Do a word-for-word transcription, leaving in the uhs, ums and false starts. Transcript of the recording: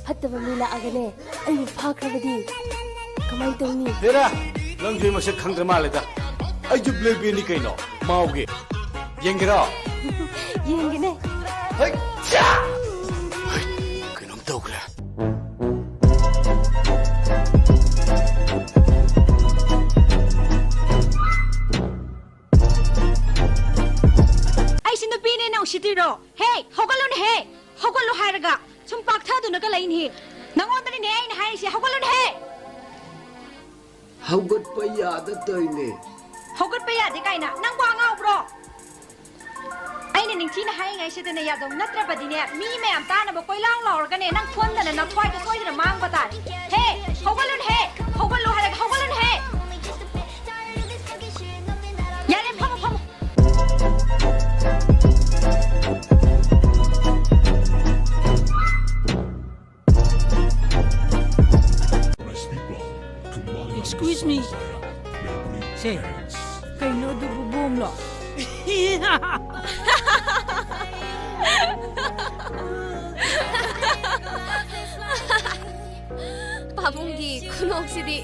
ꯐꯠꯇꯕ ꯃꯤ ꯂꯥꯛꯑꯒꯅꯦ, ꯑꯩꯕꯨ ꯐꯥꯈ꯭ꯔꯕꯗꯤ ꯀꯃꯥꯏ ꯇꯧꯅꯤ? ꯍꯦꯔꯥ, ꯅꯪꯁꯨ ꯑꯩ ꯃꯁꯛ ꯈꯪꯗ꯭ꯔ ꯃꯥꯜꯂꯦꯗ꯫ ꯑꯩꯁꯨ ꯕ꯭ꯂꯦꯛ ꯕꯦꯟꯅꯤ ꯀꯩꯅꯣ, ꯃꯥꯎꯒꯤ꯫ ꯌꯦꯡꯒꯦꯔꯣ? ꯌꯦꯡꯒꯦꯅꯦ꯫ ꯍꯩ, ꯆꯥ! ꯍꯩ, ꯀꯩꯅꯣꯝ ꯇꯧꯈ꯭ꯔꯦ꯫ ꯑꯩꯁꯤ ꯅꯨꯄꯤꯅꯦ, ꯅꯪ ꯎꯁꯤꯠꯇ꯭ꯔꯤꯔꯣ? ꯍꯦ, ꯍꯧꯒꯠꯂꯨꯅꯦꯍꯦ! ꯍꯧꯒꯠꯂꯨ ꯍꯥꯏꯔꯒ ꯁꯨꯝ ꯄꯥꯛꯊꯗꯨꯅꯒ ꯂꯩꯅꯦꯍꯦ꯫ ꯅꯪꯉꯣꯟꯗꯅꯤꯅꯦ ꯑꯩꯅ ꯍꯥꯏꯔꯤꯁꯦ, ꯍꯧꯒꯠꯂꯨꯅꯦꯍꯦ! ꯍꯧꯒꯠꯄ ꯌꯥꯗ ꯇꯧꯔꯤꯅꯦ꯫ ꯍꯧꯒꯠꯄ ꯌꯥꯗꯦ ꯀꯥꯏꯅ? ꯅꯪꯕꯨ ꯑꯉꯥꯎꯕ꯭ꯔꯣ? ꯑꯩꯅ ꯅꯤꯡꯊꯤꯅ ꯍꯥꯏꯔꯤꯉꯩꯁꯤꯗꯅꯦ ꯌꯥꯗꯧ ꯅꯠꯇ꯭ꯔꯕꯗꯤꯅꯦ, ꯃꯤ ꯃꯌꯥꯝ ꯇꯥꯅꯕ ꯀꯣꯏꯂꯥꯎ ꯂꯥꯎꯔꯒꯅꯦ, ꯅꯪ ꯁꯣꯟꯗꯅ ꯅꯊ꯭ꯋꯥꯏꯗꯣ ꯁꯣꯏꯗꯅ ꯃꯥꯡꯕ ꯇꯥꯔꯦ꯫ ꯍꯦ, ꯍꯧꯒꯠꯂꯨꯅꯦꯍꯦ! ꯍꯧꯒꯠꯂꯨ ꯍꯥꯏꯔꯒ ꯍꯧꯒꯠꯂꯨꯅꯦꯍꯦ! ꯌꯥꯔꯦ, ꯐꯝꯃꯣ, ꯐꯝꯃꯣ꯫ Excuse me. ꯁꯦ, ꯀꯩꯅꯣ ꯑꯗꯨꯕꯨ ꯕꯣꯝꯂꯣ? ꯄꯥꯕꯨꯡꯒꯤ ꯈꯨꯅꯣꯛꯁꯤꯗꯤ꯫